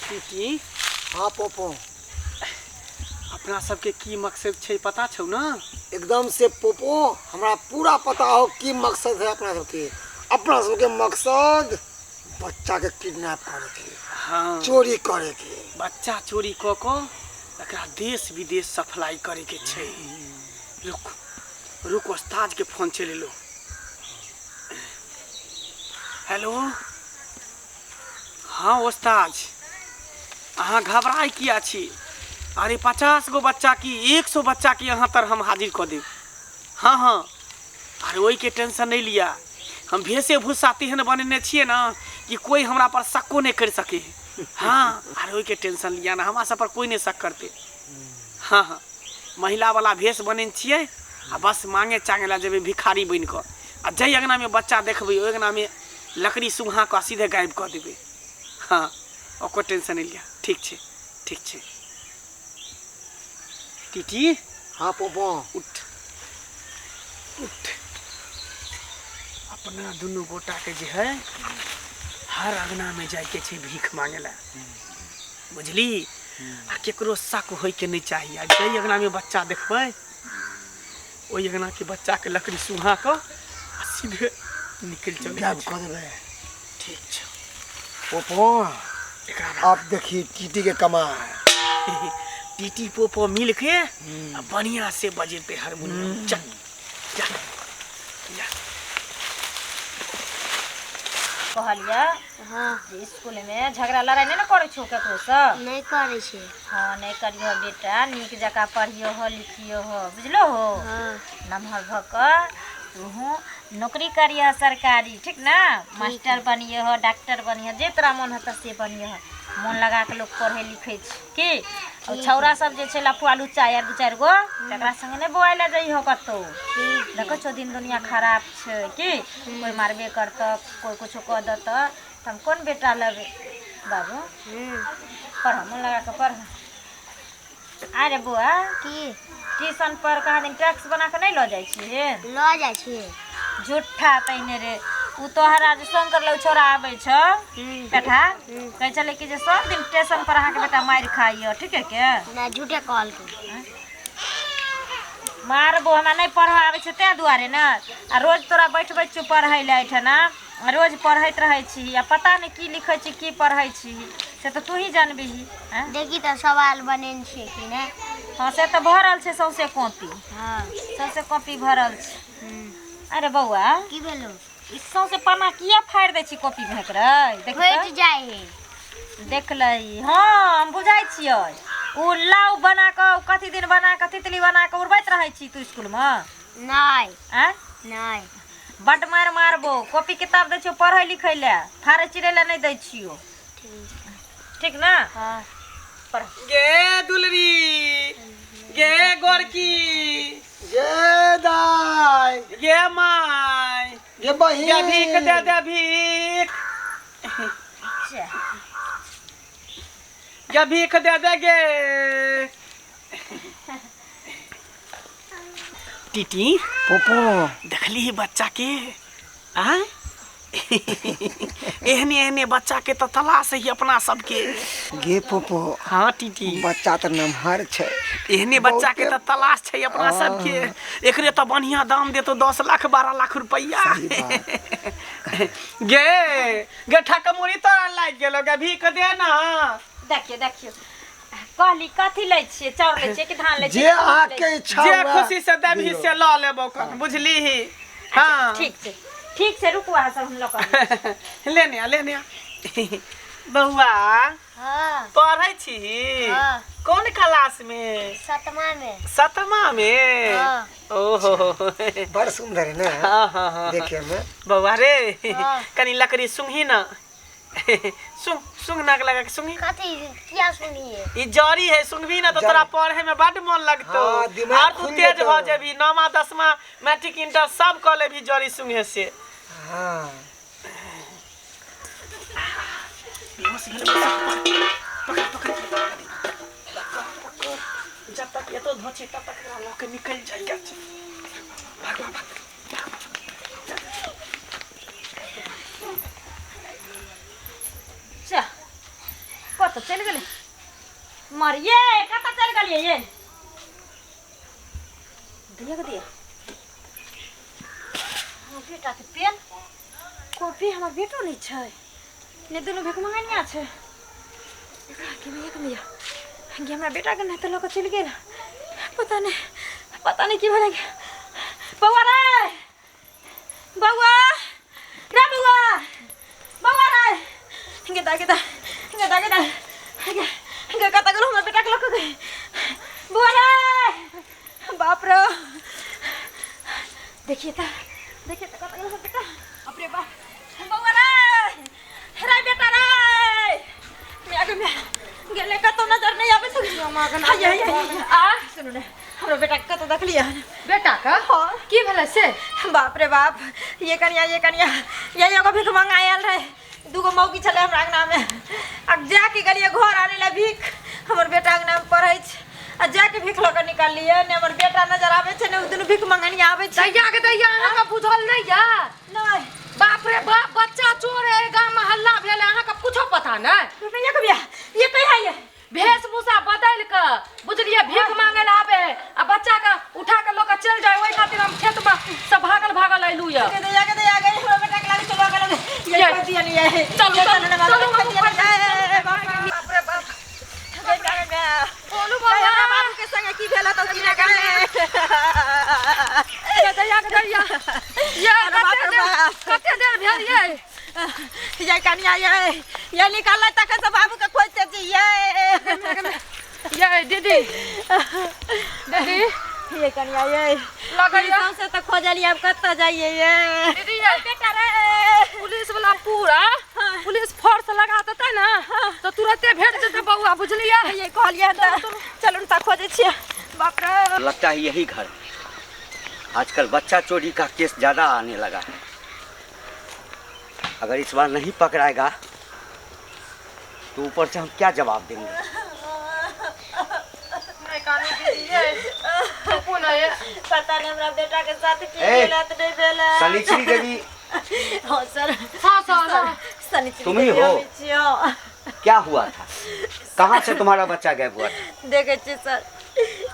TT. हाँ Poopó. अपना सबके की मकसद छै पता छौ ना? एकदम से पोपो, हमरा पूरा पता हो की मकसद है अपना सबके। अपना सबके मकसद बच्चा के किडनैप करे के। हाँ। चोरी करे के। बच्चा चोरी कऽ कऽ एकरा देश विदेश सप्लाई करे के छै। रुक रुक, उस्ताद के फोन चलि एलो। हेलो। हाँ उस्ताद, अहाँ घबराइ किया छी? अरे 50 गो बच्चा की 100 बच्चा की यहाँ तर हम हाजिर कऽ देब। हाँ हाँ, अरे ओहिके टेंशन नहीं लिया, हम भेसे भूसा तेहन बनेने छियै ना कि कोई हमरा पर शक्को नहीं कर सके। हाँ, अरे ओहिके टेंशन लिया ना, हमरा सब पर कोई नहीं शक करते। हाँ हाँ, महिला वाला भेष बनेने छियै आ बस मांगे चांगे ला जेबै भिखारी बनि कऽ, आ जाहि अङ्गनामे बच्चा देखबै ओहि अङ्गनामे लकड़ी सुंघा कऽ सीधे गायब कऽ देबै। हाँ, ओकर टेंशन नहीं लिया। ठीक छै, ठीक छै। टीटी। हाँ पोपो। उठ उठ, अपना दुनू गोटा के जे है हर अंगना में जाइके छै भीख मांगे ला, बुझली? आ केकरो शक होय के नहीं चाहिए। आ जाहि अंगना में बच्चा देखबै ओहि अंगना के बच्चा के लकड़ी सुहा कऽ आ सीधे निकलि चलै। गायब कऽ देबै। ठीक छै पोपो। एकरा अब देखी टीटी के कमाल। टीटी पोपो मिल के आ बढ़िया से बजेते हारमोनियम। चल जा जा। कहलियै हाँ। जे स्कूल में झगड़ा लड़ाई नहीं ने करै छौ ककरो से? नहीं करै छै। हाँ, नहीं करियो बेटा, नीक जकाँ पढ़ियो हो लिखियो हो, बुझलो हो? हाँ। नमहर भऽ कऽ तूहू नौकरी करिह सरकारी, ठीक ना? मास्टर बनियो हो, डॉक्टर बनियो, जे तोरा मन हेतऽ से बनियो हो। मन लगा के लोक पढ़ै लिखै छै की। और छौड़ा सब जे छै लफुआ लुच्चा यार दू चारि गो, तकरा संगे नहि बौआइ लए जइहो कतौ। देखै छौ दिन दुनिया खराब छै की, कोइ मारबे करतऽ, कोइ कुछो कऽ देतऽ, तऽ हम कोन बेटा लेबै बाबू? पढ़, मन लगा कऽ पढ़। अरे बौआ, की ट्यूशन पर कहाँ दिन टैक्स बना कऽ नहि लऽ जाइ छिही? लऽ जाइ छियै। झूठा तैने रे, उ तोहरा जे शंकर लग छोरा आबै छौ पेठा, कहै छलै कि जे सब दिन स्टेशन पर अहाँके बेटा मारि खाइए, ठीक है के? नहि, झूठे कहलकै। मारबो, हमरा नहि पढ़ऽ आबै छै ताहि दुआरे ने। आ रोज तोरा बैठबै छियौ पढ़ै लए एहिठिना, आ रोज पढ़ैत रहै छी आ पता नहि की लिखै छी की पढ़ै छी, से तऽ तूही जानबिही। आँय? देखी तऽ सवाल बनेने छियै कि नहि। हाँ, से तऽ भरल छै सौंसे कॉपी। हाँ। सौंसे कॉपी भरल छै। अरे बौआ, की भेलौ? ई सौंसे पन्ना किया फाड़ि दै छी कॉपी मे एकरे? देख तऽ। फटि जाइ है। देख लही। हाँ, हम बुझाइ छियै, उ लाउ बना कऽ कथी दिन बना कऽ तितली बना कऽ उड़बैत रहै छी तू स्कूल मे? नहि। आँय? नहि। बड्ड मारि मारबो। कॉपी किताब दै छियौ पढ़ै लिखै लए, फाड़ै चिरै लए नहि दै छियौ, ठीक ना? हाँ। पढ़। गे दुलरी, गे गोरकी, गे दाय, गे my, गे बहिन, गे भीख दे दे भीख, गे भीख दे दे गे। टीटी। पोपो। देखली बच्चा के? आँय, एहने एहने बच्चा के तऽ तलाश है अपना सबके। गे पोपो। हाँ टीटी। बच्चा तऽ नमहर छै। एहने बच्चा के तऽ तलाश छै अपना सबके। एकरे तऽ बढ़िया दाम देतो 10 लाख 12 लाख रुपया। सही बात। गे गे ठकमुड़ी तोरा लागि गेलो, गे भीख दे ना। देखियौ देखियौ, कहली कथी लै छियै? चाउर लै छियै कि धान लै छियै? जे अहाँके इच्छा जे हुए खुशी से देबही दियौ। से लऽ लेबो कन, बुझली? हाँ ठीक छै, ठीक छै, रुकू अहाँ सब, हम लऽ कऽ आबै छी। लेने आ, लेने आ। बौआ। हाँ। पढ़ै छी? हाँ। कोन क्लास में? सतमा में। सतमा में? हाँ। ओहो, बड़ सुंदर है ना? हाँ हाँ हाँ। देखे में। बौआ रे। हाँ। कनी लकड़ी सुंघी ना, सुंघ सुंघ, नाक लगा के सुंघी। कथी किया सुनिए? ई जड़ी है, सुंघबी ना तो जड़ी। तोरा पढ़े में बड मन लगतो। हाँ, दिमाग और तू खुल तेज जेतौ। भऽ जेबी, नौमा दसमा मैट्रिक इंटर सब कऽ लेबी जड़ी सुंघे से। हाँ। बेहोश भेल, पकड़ पकड़ पकड़, जब तक एतो धोछी तब तक एकरा लऽ के निकलि जाय के छै। भाग भाग भाग। जा, कथी कतऽ चलि गेलै मरिये कतऽ चलि गेलियै ये दिया के दिया हमर बेटाके पेन कॉपी हमर बेटो नहि छै ने दुनू भेक मंगनिया छै एकरा के मिया के मिया गे हमरा बेटाके नहि तऽ लऽ कऽ चलि गेल पता नहि की भेलै बौआ रे बौआ रे बौआ बौआ रे गेदा गेदा गेदा गेदा गे गे कतऽ गेल हमर बेटाके लऽ कऽ गे बौआ रे बाप रे देखिए तऽ देखिए तऽ कतऽ गेल हमर बेटा बाप रे बाप बौआ रे रे बेटा रे मिया गे मिया गेलै कतौ नजर नहि आबै छै हाय हाय हाय आ सुनू ने हमरा बेटा के कतौ देखलियै हन बेटा का हाँ की भेलै से बाप रे बाप ये कनिया ये कनिया ये एगो भीख मंगा आयल रहे दूगो मौगी छलै हमरा अंगना में आ जाके गेलियै घर आनै लए भीख हमर बेटा अंगना में पढ़ै छै आ जाके भीख लऽ कऽ निकाललियै ने हमर बेटा नजर आबै छै ने ओ दुनू भीख मंगनिया आबै छै दैया के दैया अहाँके बुझल नहि यऽ नहि बाप रे बाप बच्चा चोर है गाम में हल्ला भेल है अहाँके कुछो पता नहि रुपैया के बियाह ये कहिया ये वेशभूषा बदलि कऽ बुझलियै भीख मांगे लए आबे है आ बच्चा के उठा के लऽ कऽ चलि जाय ओहि खातिर हम खेत में से भागल भागल अयलू यऽ के दैया के दैया गई हमरा बेटा के लागे चलो गेल ये ये। कर दिया नहीं ये चलू, ये चलू, चलो ना चलू, बाबू बाबू, बाप रे बाप बोलू हमरा बाबा बाबू के संगे की भेल त की ना करे ये दैया के दैया ये अरे बाप कते रे देर बाप। कते देर भेल ये ये कनिया ये ये निकाल तक से बाबू के खोजते छी ये ये दीदी दीदी ये कनिया ये लगैया सौंसे त खोजलियै अब कतऽ जाइए ये दीदी ये बेटा रे पुलिस वाला पूरा पुलिस फोर्स लगा देतै ने तऽ तुरते भेट जेतै बौआ बुझलियै ये कहलियै हन तऽ चलू ने तऽ खोजै छियै बाप रे लगता है यही घर है। आजकल बच्चा चोरी का केस ज़्यादा आने लगा है। अगर इस बार नहीं पकड़ाएगा तो ऊपर से हम क्या जवाब देंगे। नहि कानू दीदी ये रुकू ने ये पता नहीं हमरा बेटा के साथ की ए, भेल त नहीं भेल सनिचरी देवी हाँ सर हाँ सर हाँ। सनिचरी तुम ही देवी हो। हम छियै, हाँ। क्या हुआ था, कहाँ से तुम्हारा बच्चा गायब हुआ था? देखै छियै सर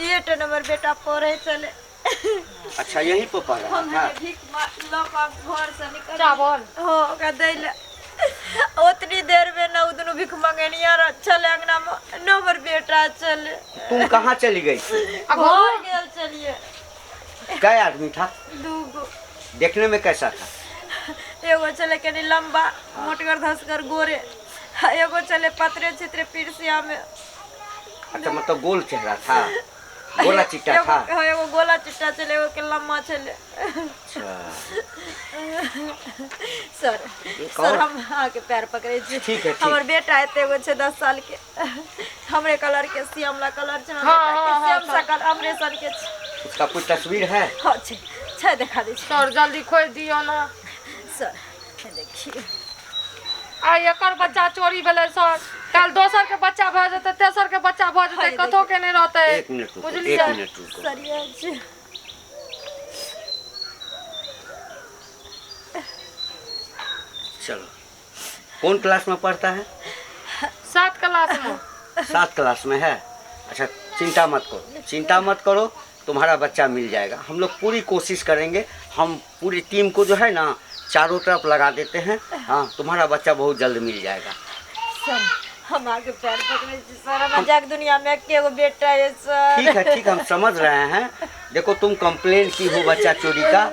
ये तो नंबर बेटा पढ़ै छलै अच्छा यहीं पर पढ़ रहा हम था। भीख लऽ कऽ घर से निकल चावल हो ओकरा दै लए ओतनी देर में न उ दुनू भीख मंगनिया छलै अंगना में न हमर बेटा छलै तुम कहाँ चली गई थी? आ घर गेल छलियै कै आदमी था, दूगो देखने में कैसा था? एगो छलै कनि लम्बा मोटगर धसगर गोरे आ एगो छलै पतरे छितरे पिरसिया में अच्छा मतलब गोल चेहरा था, गोला चिट्टा एगो था। हाँ, एगो गोला चिट्टा छलै एगो के लम्बा छलै अच्छा सर ये सर कौन? हम अहाँके पैर पकड़ै छी ठीक है, ठीक। हमर बेटा एते एगो छै 10 साल के हमरे कलर के श्यामला कलर छै हमर हाँ, बेटा के हाँ, हाँ, श्याम सकल हमरे सन के छै उसका कोई तस्वीर है? हाँ छै छै देखा दै छी सर जल्दी खोजि दियौ ने सर देखियौ आ एकर बच्चा चोरी भेलै सर काल्हि दोसर के बच्चा भऽ जेतै तेसर के बच्चा भऽ जेतै हाँ, ये कतौ के नहि रहतै एक मिनट रुको, एक बुझलियै मिनट रुको। सर ये छै चलो कौन क्लास में पढ़ता है? 7 क्लास में। 7 क्लास में है। अच्छा चिंता मत करो, चिंता मत करो, तुम्हारा बच्चा मिल जाएगा। हम लोग पूरी कोशिश करेंगे, हम पूरी टीम को जो है ना चारों तरफ लगा देते हैं। हाँ तुम्हारा बच्चा बहुत जल्द मिल जाएगा। सर हम आके पैर पकड़ै छी सर हमरा जाग दुनिया में एके गो बेटा है सर। ठीक है ठीक है, हम समझ रहे हैं। देखो तुम कंप्लेन की हो बच्चा चोरी का,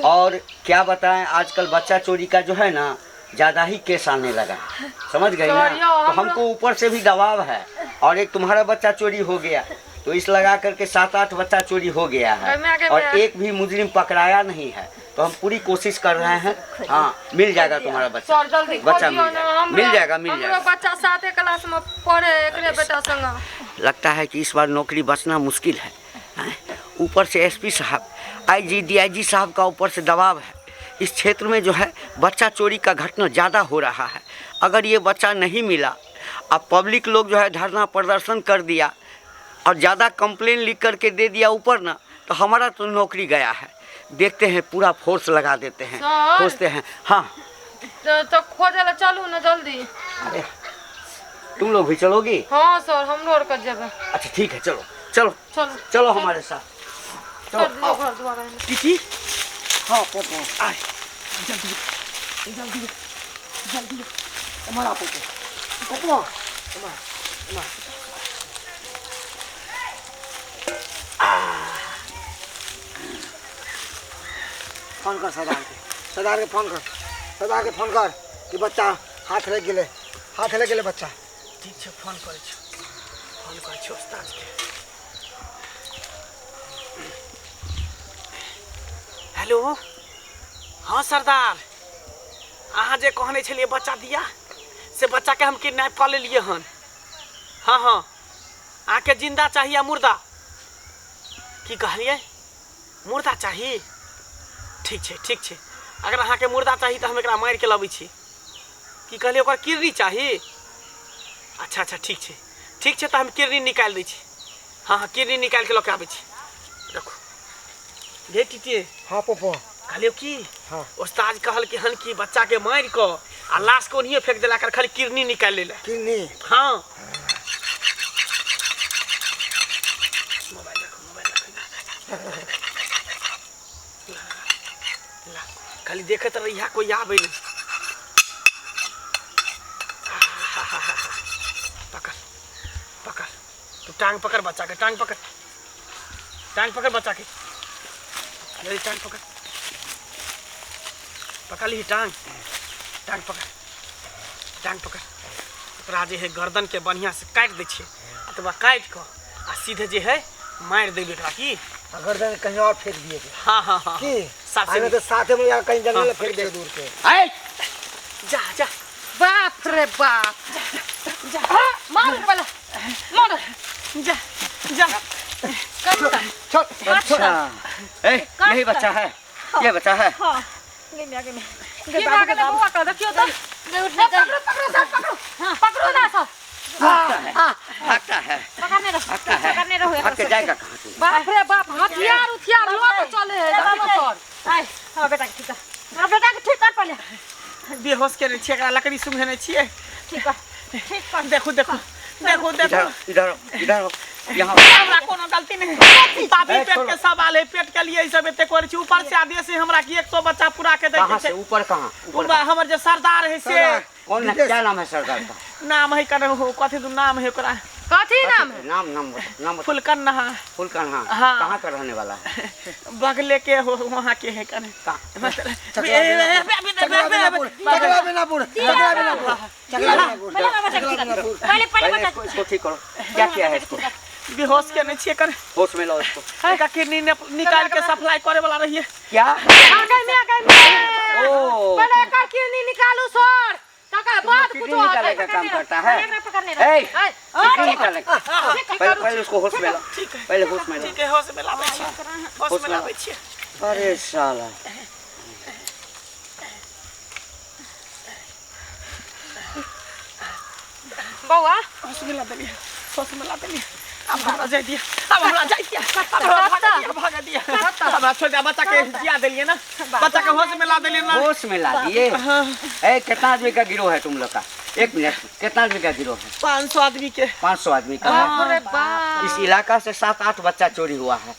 और क्या बताएं आजकल बच्चा चोरी का जो है ना ज़्यादा ही केस आने लगा है, समझ गई ना? सर, यो तो हम हमको ऊपर से भी दबाव है, और एक तुम्हारा बच्चा चोरी हो गया तो इस लगा करके 7-8 बच्चा चोरी हो गया है मैं और एक भी मुजरिम पकड़ाया नहीं है। तो हम पूरी कोशिश कर रहे हैं, हाँ मिल जाएगा तुम्हारा बच्चा। सर जल्दी बच्चा खोज दियौ मिल ने जाएगा, मिल जाएगा, मिल हमरो जाएगा। बच्चा 7 क्लास में पढ़े एकरे बेटा संग। लगता है कि इस बार नौकरी बचना मुश्किल है, हैं? ऊपर से एसपी साहब, आईजी, डीआईजी साहब का ऊपर से दबाव है। इस क्षेत्र में जो है बच्चा चोरी का घटना ज़्यादा हो रहा है। अगर ये बच्चा नहीं मिला, अब पब्लिक लोग जो है धरना प्रदर्शन कर दिया और ज़्यादा कंप्लेन लिख करके दे दिया ऊपर ना, तो हमारा तो नौकरी गया है। देखते हैं पूरा फोर्स लगा देते हैं, सर। खोजते हैं। हाँ तो खोजे ला चलू ना जल्दी। अरे तुम लोग भी चलोगी? हाँ सर, हमरो आर के जेबै। अच्छा ठीक है, चलो चलो चलो चलो हमारे साथ चलो। सर दियौ आओ। घर दुआर एने। टीटी। हाँ पोपो। आय जल्दी जल्दी जल्दी। एम्हर आ पोपो, पोपो एम्हर एम्हर। फोन कर सरदार के, सरदार के फोन कर, सरदार के फोन कर कि बच्चा हाथ लग गेलै, हाथ लग गेलै बच्चा। ठीक छै, फोन करै छी, फोन करै छी उस्ताद के। हेलो, हाँ सरदार, अहाँ जे कहने छलियै बच्चा दिया, से बच्चाके हम किडनैप कऽ लेलियै हन। हाँ हाँ, अहाँके जिंदा चाही या मुर्दा? की कहलियै? मुर्दा चाही? ठीक छै ठीक छै, अगर अहाँके मुर्दा चाही तऽ हम एकरा मारिके लबै छी। की कहलियै? ओकर किडनी चाही? अच्छा अच्छा ठीक छै ठीक छै, तऽ हम किडनी निकालि दै छी। हाँ हाँ, किडनी निकालिके लऽ के आबै छी। रखू गे टीटी। हाँ पोपो। कहलियौ की, हाँ। उस्ताद कहलकै हन कि बच्चाके मारि कऽ आ लाश के ओनहिये फेंक देला कर, खाली किडनी निकालि लै। किडनी? हाँ। मोबाइल रखो, मोबाइल रखो। ला, खाली देखैत रहिया कोई आबै नहि। पकड़ पकड़, तू टांग पकड़ बच्चा के, टांग पकड़, टांग पकड़ बच्चा के, जल्दी टांग पकड़, पकड़ ली टांग, टांग पकड़, टांग पकड़। ओकरा जे है गर्दन के बढ़िया से काटि दै छियै, आ तकर बाद काटि कऽ आ सीधे जे है मारि देबै एकरा। की? आ गर्दन कहीं और फेंक दिए के। हाँ हाँ हाँ। की साफ से आने तो साथे में यार कहीं जंगल में फेंक दे दूर के। ऐ! जा जा। बाप रे बाप, हाँ, मार पहले मार। जा जा। चल। अच्छा ए, यही बच्चा है, ये बच्चा है। हाँ, गे मिया, गे मिया। की भए गेलै बौआ के? देखियौ तऽ। पकड़ो पकड़ो सर, पकड़ो पकड़ो ना सर। भागता है, भागता है, पकड़ने रहो, भागता है। पकड़ने रहो। भाग के जाएगा कहाँ तू? बाप रे बाप, हथियार उथियार लऽ के चले है देखियौ सर। आय हमरा बेटा के ठीक कर, हमरा बेटा के ठीक कर पहिले। बेहोश केने छियै एकरा, लकड़ी सुंघेने छियै। ठीक कर, ठीक कर। देखू देखू देखू देखू। इधर इधर इधर आओ, यहाँ। हमरा कोनो गलती नहीं, पापी ए, पेट छोड़ो। के सवाल है, पेट के लिए ई सब एते करै छी। ऊपर से आदेश है हमरा कि 100 बच्चा पूरा के दै कहाँ के से छै। ऊपर? कहाँ ऊपर? ऊपर हमर जे सरदार है से। सरदार। कौन है? क्या नाम है सरदार का? नाम है कन हो, कथी दू नाम है ओकरा। कथी नाम है? नाम नाम बताओ, नाम बताओ। फुलकन नहा। फुलकन? हाँ। हाँ। कहाँ का रहने वाला है? बगले के हो, वहाँ के है कने। कहाँ? चकला बेनापुर, चकला बेनापुर, चकला बेनापुर, चकला बेनापुर। पहिले हमरा बच्चा के ठीक कर, पहिले पहिले पहले बच्चा। इसको इसको ठीक करो। क्या किया है इसको? बेहोश केने छियै कने। होश में लाओ इसको। एकरा किडनी निकाल के सप्लाई करे वाला रहिए। क्या? आगे में, आगे में। ओ। पहले एकर किडनी निकालू सर, तकर बाद किडनी कुछो निकालने होतै। का काम करता है। एकरा पकड़ने रहो। ए, ऐ, किडनी निकालने का। ठीक पहले पहले उसको होश में लाओ, ठीक है। पहले होश में लाओ। ठीक है, होश में लाबै छियै, होश में लाबै छियै। अरे साला। बौआ। होश में ला देलियै, होश में ला देलियै। अब हमरा जाय दिया, अब हमरा जाय दिया, अब हमरा भागऽ दिया, भागऽ दिया। हमरा छोड़ दिया, बच्चा के जिया देलियै ना, बच्चा के होश में ला देलियै ना। होश में ला दिए। ए, कितना आदमी का गिरोह है तुम लोग का? एक मिनट, कितना आदमी का गिरोह है? 500 आदमी के। 500 आदमी का है। बाप रे बाप। इस इलाका से 7-8 बच्चा चोरी हुआ है,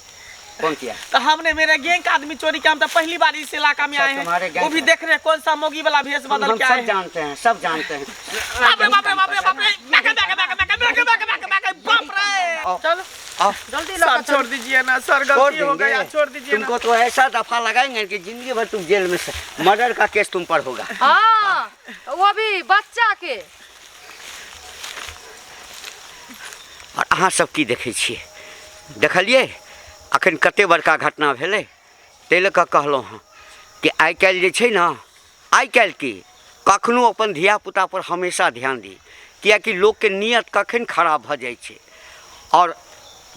कौन किया? तो हमने मेरे गैंग का आदमी चोरी किया। हम तो पहली बार इस इलाका में अच्छा, आए हैं। तुम्हारे गैंग वो भी का। देख रहे हैं कौन सा मोगी वाला भेष बदल हम के आए सब हैं। जानते हैं, सब जानते हैं। बाप रे बाप रे बाप रे बाप रे, bank bank bank bank back back back back, बाप रे। आओ, चलो आओ। जल्दी लऽ सर के छोड़ दीजिए ना सर, छोड़ गलती हो देंगे। गया, छोड़ दीजिए ना। तुमको तो ऐसा दफा लगाएंगे कि जिंदगी भर तुम जेल में से मर्डर का केस तुम पर होगा। हाँ, वो भी बच्चा के। और अहाँ सब की देखै छियै? देखलियै अखन कते बड़का घटना भेलै? ताहि लऽ कऽ कहलहुँ हँ कि आइ काल्हि जे छै ने, आइ काल्हि की कखनो अपन धियापुतापर हमेशा ध्यान दी, किएकि लोकके नियत कखन खराब भऽ जाइ छै। आओर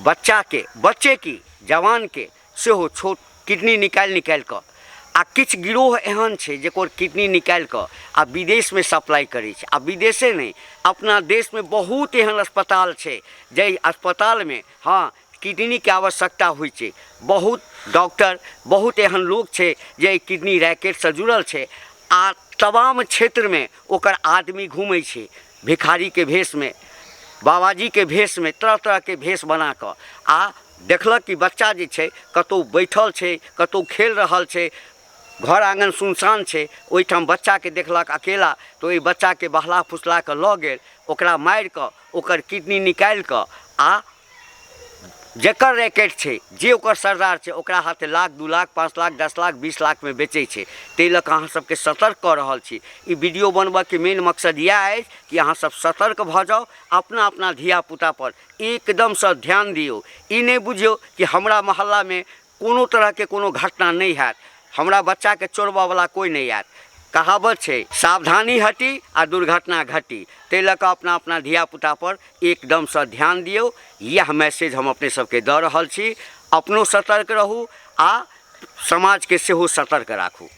बच्चाके, बच्चे की जवानके सेहो छोट किडनी निकालि निकालि कऽ, आ किछु गिरोह एहन छै जेकर किडनी निकालि कऽ आ विदेशमे सप्लाई करै छै। आ विदेशे नहि, अपना देशमे बहुत एहन अस्पताल छै जाहि अस्पतालमे हँ किडनीके आवश्यकता होइ छै। बहुत डॉक्टर, बहुत एहन लोक छै जे एहि किडनी रैकेटसँ जुड़ल छै, आ तमाम क्षेत्रमे ओकर आदमी घूमै छै। भिखारीके भेषमे, बाबाजीके भेषमे, तरह तरहके भेष बना कऽ आ देखलक कि बच्चा जे छै कतहु बैठल छै, कतहु खेल रहल छै, घर आङ्गन सुनसान छै, ओहिठाम बच्चाके देखलक अकेला, तऽ ओहि बच्चाके बहला फुसला कऽ लऽ गेल, ओकरा मारि कऽ ओकर किडनी निकालि कऽ आ जकर रैकेट छै, जे ओकर सरदार छै, ओकरा हाथे लाख, 2 लाख, 5 लाख, 10 लाख, 20 लाखमे बेचै छै। ताहि लऽ कऽ अहाँ सबके सतर्क कऽ रहल छी। ई वीडियो बनबऽके मेन मकसद इएह अछि कि अहाँ सब सतर्क भऽ जाउ, अपना अपना धियापुतापर एकदमसँ ध्यान दियौ। ई नहि बुझियौ कि हमरा मोहल्लामे कोनो तरहके कोनो घटना नहि हैत, हमरा बच्चाके चोरबऽवला कोइ नहि आयत। कहावत छै, सावधानी हटी आ दुर्घटना घटी। ताहि लऽ कऽ अपना अपना धियापुतापर एकदमसँ ध्यान दियौ। इएह मैसेज हम अपने सबके दऽ रहल छी। अपनो सतर्क रहू आ समाजके सेहो सतर्क राखू।